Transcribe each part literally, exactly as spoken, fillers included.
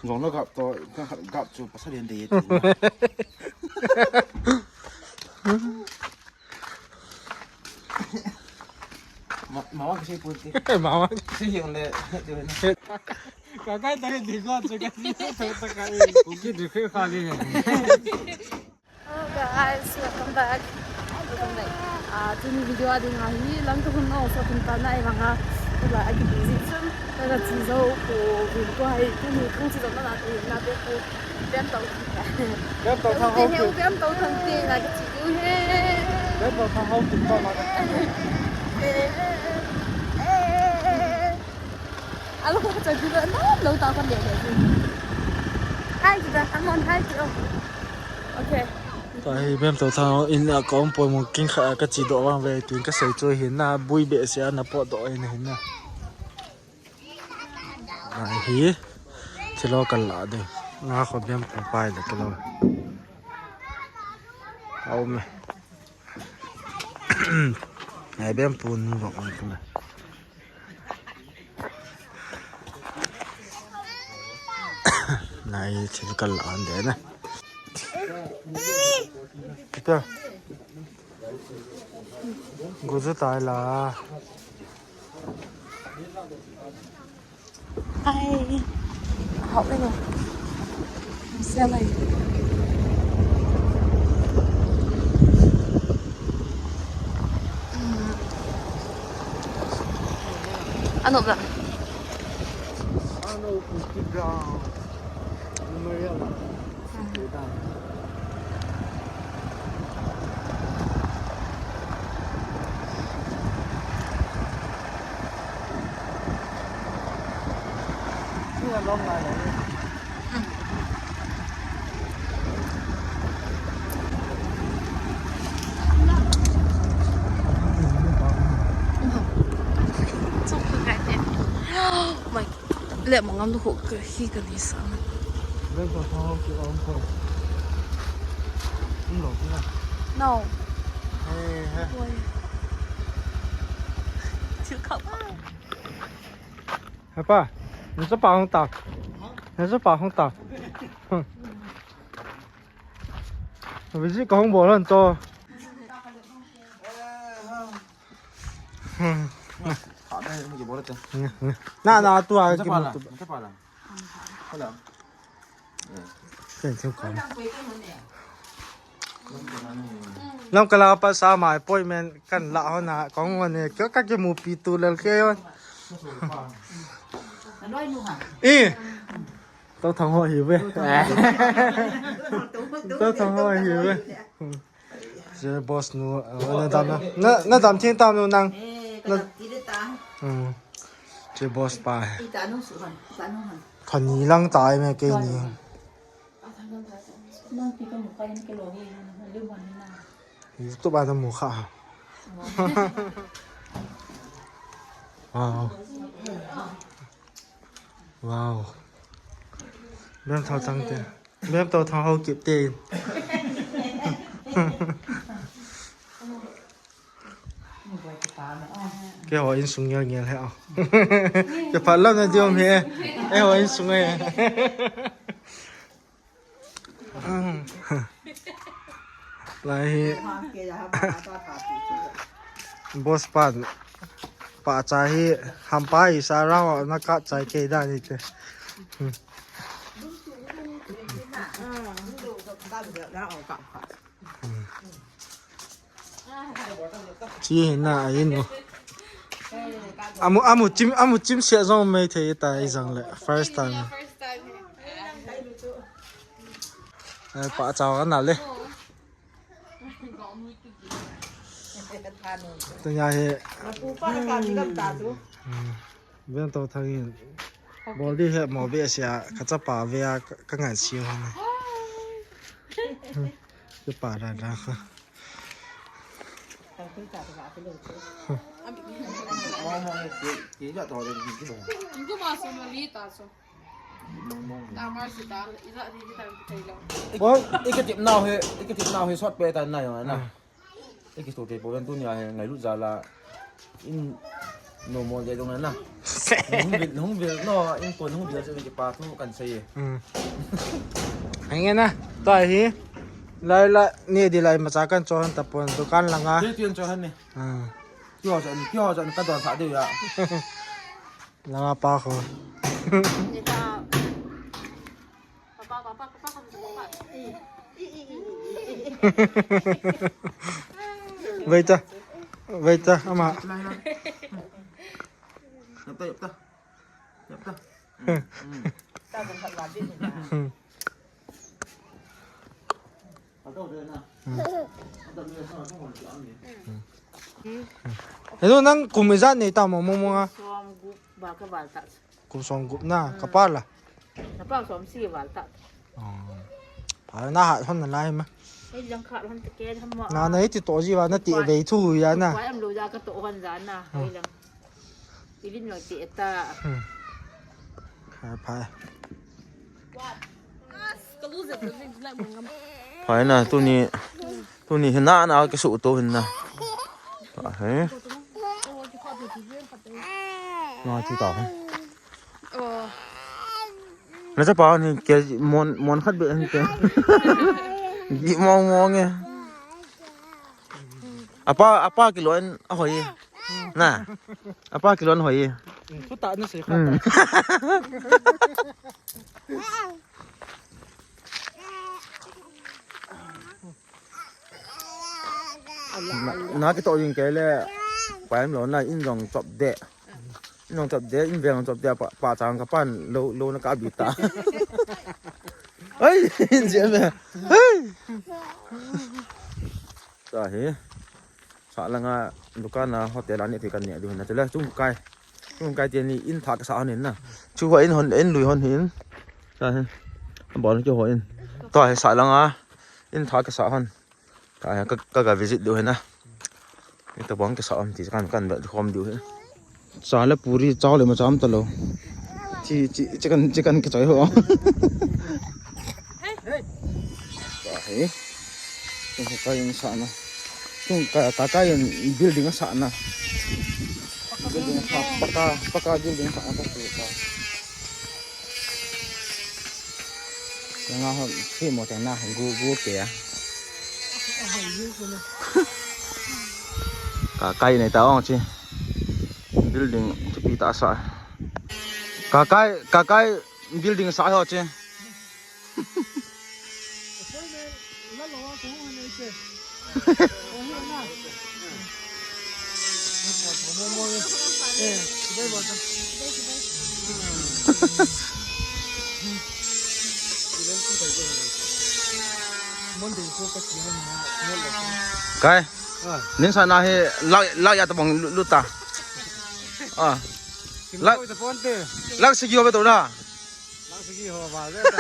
Jong lo gap to, ka gap chu pasal yen de ye. Ma, ma wa kasi pun ti. Ma wa. Kasi yung le, yung le. Ka kai ta di ko chu kasi to ta kai. Ku ki di ko kha le. Hello guys, welcome back. Welcome back. Ah, tuni video a ding ahi, lang ka hun no, so kun ta na ai manga. Tula ai ki busy sun. Ka ka chi zo ko vin ko hai, tuni kung chi zo na na ti na te ko. Biam tau. Biam tau thang hau. Biam tau thang te na ka chi u he. Biam tau thang hau kin to ma. Alo ko cha du na lo ta ko le le. Hai ki da, come on, hai ki. Oh. Okay. Tua hi Biam tau thang in a kom poi mo king kha ka chi doh vang ve tuin ka sei chu hin na bui behseh a na potdoh in hin na. Ahi. Thilo ka la de. Nga kho Biam pu pai le ka lo. Au me. Ai Biam pu nu vang on ka la. Nai thil ka la an de na. Kita. Guzu tai la. Ai. Hot le no. Sia lai. Ano ba? Ano, Kuki Brown. Memorial. Oh my. Le mangam tu ho ka hi ka ni sa. Le ko thang ho ki om ko. Hm lo ki na. No. Hey, hey. Boy. Thil kha pa. Hapa, na sa pa hong ta. Na sa pa hong ta. Visit ka hong bol han to. Na, na, tu a ki mu tu. Ken ken kom. Lam kala pa sa ma appointment kan la ho na kong ho ne kyo ka ki mu pi tu lel ke yon. Eh. Tau thang ho hi ve. Tau thang ho hi ve. Che boss nu, eh, na dam na. Na, na dam thing tam nu nang. Eh, ka dam ti de ta. Hmm. Che boss pa. I ta nu su han, i ta nu han. Kha ni lang ta ai me ke ni. Nang pi ka mu ka in ke lo ni, na lu man na. YouTube a na mu kha. Wow. Wow. Bem thau thang te. Bem tau thang hau kip te. Keiho insung ngel ngel he a. Kei phat lam na diom he. Eiho insung he. Lai hi. Boss pan. Pa cha hi hampa hi sa rau na ka chai ke da ni te. Hmm. Chi na a in mo. Amu, amu chim, amu chim sia jong mai thei ta i jang le. First time. Ai, pa cha na le. Tanya he. Hmm. Ven to thang in. Bol di he mo ve sia ka chapa ve a ka ngai si ho ne. Ke pa ra ra kha. Bo, i ka tip nau he, i ka tip nau he sot pe ta na yo na. Ah. I ki sto te po ven tunia he ngailut jal a. In No mo je dong na. Hung bil, hung bil no, in ko hung bil je ki pa tu kan sei. Hmm. Henge na, ta hi. Lai la ni di lai ma cha kan cho han ta pon dukan langa. Ti tian cho han ni. Hmm. Kyo jan, kyo jan ka don sa de ya. Langa pa ko. Vei ta. Vei ta, ama. Yap ta, yap ta. Yap ta. Hmm. Hmm. Hello, nang kum ijat nei ta mo mo mo nga. Som gup ba ka val ta. Kum som gup na, ka pa la. Na pa som si val ta. Oh. Pa na hat hon na lai ma. Ei lang kha hon te ke hon ma. Na na iti to ji wa na ti vei thu ya na. Pa em lo ja ka to hon ja na. Ei lang. Ilin lo ti ta. Hmm. Phai, phai. Phai na, tuni, tuni hi na, na, kisu to hin na. Phai. Na, ti ta. Na chapa ni ke mon, mon khat be hin ke. Gi mong mong e. Apa, apa kilon ahoi. Na. Apa kilon hoi. Khu ta na se kha. Hmm. Na, na kito jing ke le. Paim lo na in jong chop de. In jong chop de, in veng jong chop de, pa, pa chang ka pan lo, lo na ka bi ta. Ai, in je me. Ai. Ta hi. Sa langa dukan a hotel a ni thei kan ne du na chule chung kai. Chung kai ti ni in thak sa hon in na. Chu ho in hon in lui hon hin. Sa hin. Bol ki ho in. To hi sa langa in thak sa hon. Ta hi ka ka visit du hin na. Ita bong ki sa hon ti kan kan be khom du hin. Sa le puri chao le ma cham ta lo. Chi chi chicken chicken ki choi ho. Ka he. Chung ka in sa na. Chung ka ka ka in building sa na. Building sa paka paka building sa na ka tu ka. Nga ho si mo te na gu gu ke ya. Ka ka in ta ong chi. Building thupi ta sa. Ka kai, ka kai building sa ho che. Kai. Ah. Nin sa na hi lak, lak ya ta bong lu, lu ta. Ah. Lak, lak sigi ho be to da. Lak sigi ho ba be ta.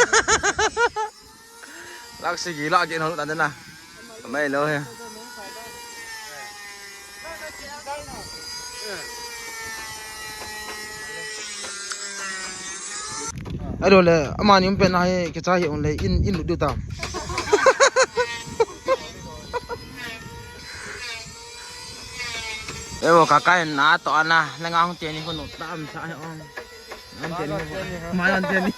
Lak sigi lak ke no ta na. Mai lo he. Alo le, amani um pen na he, ke cha he un le, in, in lu du ta. Evo ka kai na to ana, na nga hung te ni ko no ta am sa he on. An te ni. Ma an te ni.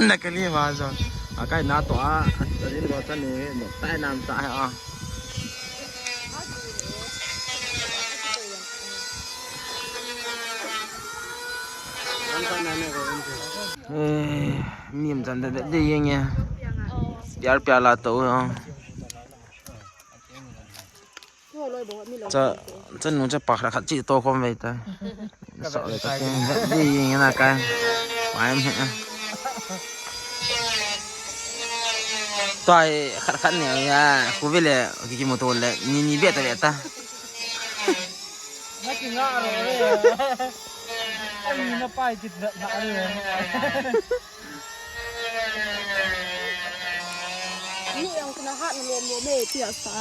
Nakali ma jo. Akai na to a, a rin ba ta ni, no ta nam ta he a. Eh, mim jan da da yeng e. Pial pial a to. Cha, cha nu cha pa khat khat chi to khom ve ta. Sa ve ta. Di ying na kai. Wa em he. To ai khat khat ne ya. Ku ve le ki ki mo to le. Ni ni ve ta ve ta. Na ki nga ro le. Ani na pai ki na le. Ni ang kena hat na lom lom eh, tiya sa.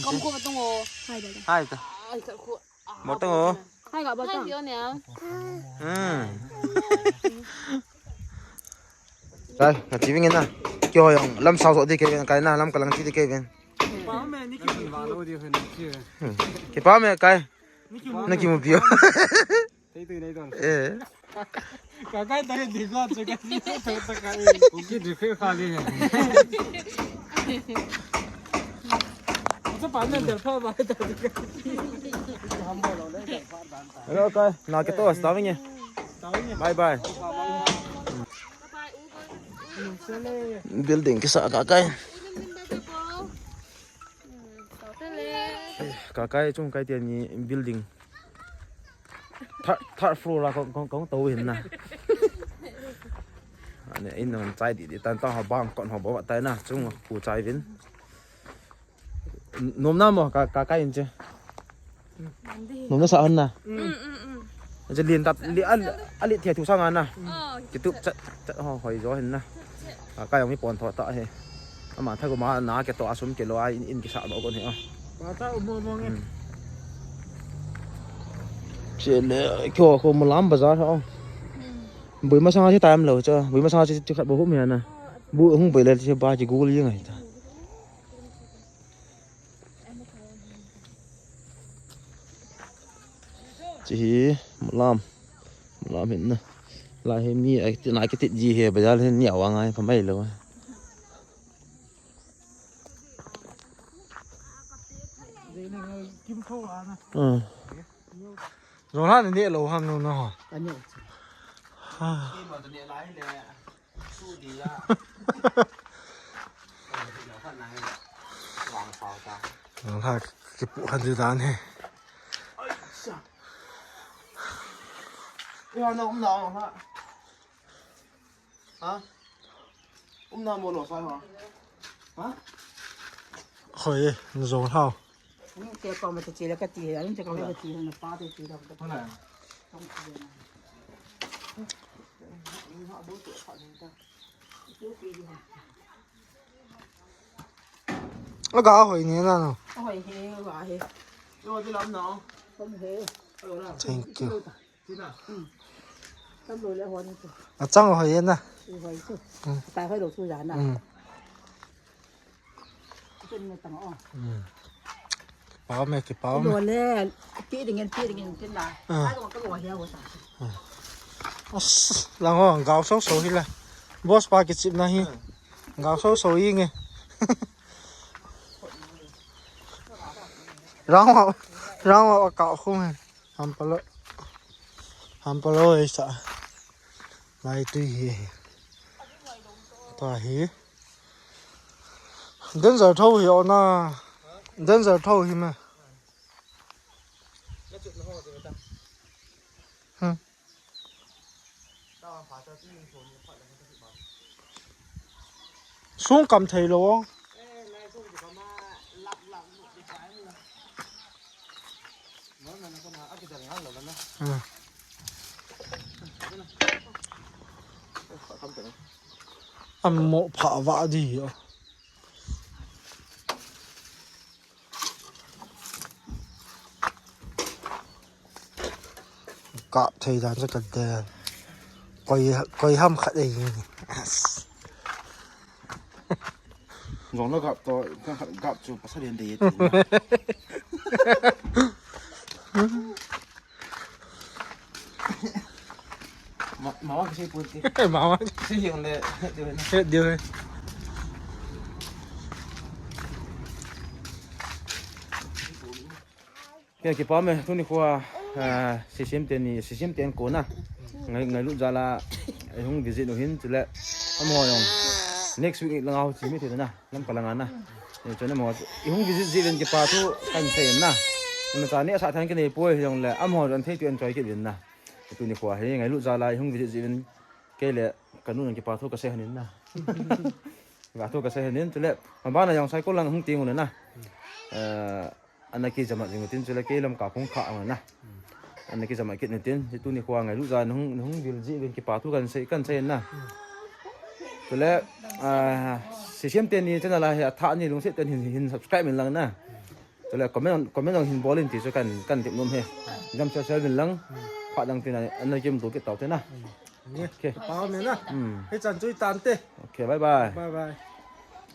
Kam ko batong o. Hai ba. Hai ta. Ai ta ko. Batong o. Hai ga batong. Hai yo ne. Hmm. Kai, ka chi ving na. Kyo yang lam sao so di ke kai na, lam kalang chi di ke ving. Kipa me kai. Nakimu piu. Eh. Kakai ta hi dikha chu ka ji ta ka e. Kuki dikha khali hai. Chu pa na del pha ba ta. Hello kai, na ke to sta vinge. Bye bye. Building kisa kakai. Kakai chung kai tian ni building. Third, third floor la kong, kong, kong tou hin na. Ani, in non chai di, di tan ta ha bang kon ha bo tai na, chung ku chai vin. Nom na mo, ka, ka, ka in che. Nom na sa han na. Mm, mm, mm. Che lin tap, li, al, ali thia thu sang na. Oh. Kitu, cha, cha, ho, hoi jo hin na. Ka, ka yong mi pon tho ta he. Ama tha ko ma na ke to asum ke lo a in, in kisa lo kon he a. Ba ta um mo mo nge. Che le kyo ko Mulam bazar ha. Bui ma sanga che time lo cha. Bui ma sanga che che khat bo hum ya na. Bu hung bui le che ba che gul yeng ai ta. Che hi Mulam. Mulam hin na. La he mi ai ti na ke ti ji he bazar hin ni awang ai pa mai lo. Kim tho ana. Zong han ne lo ham no no. Ani. Ha. Zong ha ki pu han di dan he. Ya no no ha. Ha? Um na mo lo sai ha. Ha? Hoi, zong hao. Ni te ko ma te che la ka ti, ni te ko ma te che la pa te che la. Hoi. Aga hoi ni na no. Hoi he, wa he. Yo de lam no. Kom he. Thank you. Achang hoi na. Pao me ki pao me. Lo le, pi ding en, pi ding en, tin la. Ai ko ko hia wo sa. As, lang ho, gao so so hi la. Boss pa ki chip na hi. Gao so so yi nge. Rang ho, rang ho ka khu me. Hampalo. Hampalo ei sa. Lai tui hi. Ta hi. Danger tho hi ona. Danger tho hi ma. Hmm. Sung kam thei lo. An mo pha va di. Kap thei dan sa ka den. Koi, koi ham khat ei. Zong na gap to, ka gap chu pasal den dei. Ma, ma wa kasi pun ti. Ma wa. Kasi yung le, diu na. Diu. Kei kipa me, tuni kho a, ah, C C M ten ni, C C M ten kona. Ngai, ngailut jal a, eh, hung visit u hin, chule. Amaho jong. Next week lang a ho chi mi thei na, lam ka lang a na. Eh, chule amaho, i hung visit jeh uvin kipa thu kan sei na. Ama cha ni asa than ka nei poi jong le, amaho jong thei tu enjoy kit uvin na. Tuni kho a hi, ngailut jal a, i hung visit jeh uvin, kei le, ka nu jong kipa thu ka sei hanin na. Kipa thu ka sei hanin, chule, ma bana jong Saikul lang hung ting u le na. Eh, Ana kijamat jing utin, chule kei lam ka khung kha ang na. Ana kijamat kit utin, tuni kho a ngailut jal a hung, hung vil jeh uvin kipa thu kan sei, kan sei na. Chule, ah, C C M ten ni channel a hi athah ni lungset ten hin, hin subscribe in lang na. Chule comment, comment jong hin bol in ti chu kan, kan tip nom e. Jam share, share in lang. Phat dang tin a, ana kim tu kit tau te na. Okay. Pao me na. Hmm. Hichan chu i tan te. Okay, bye bye. Bye bye.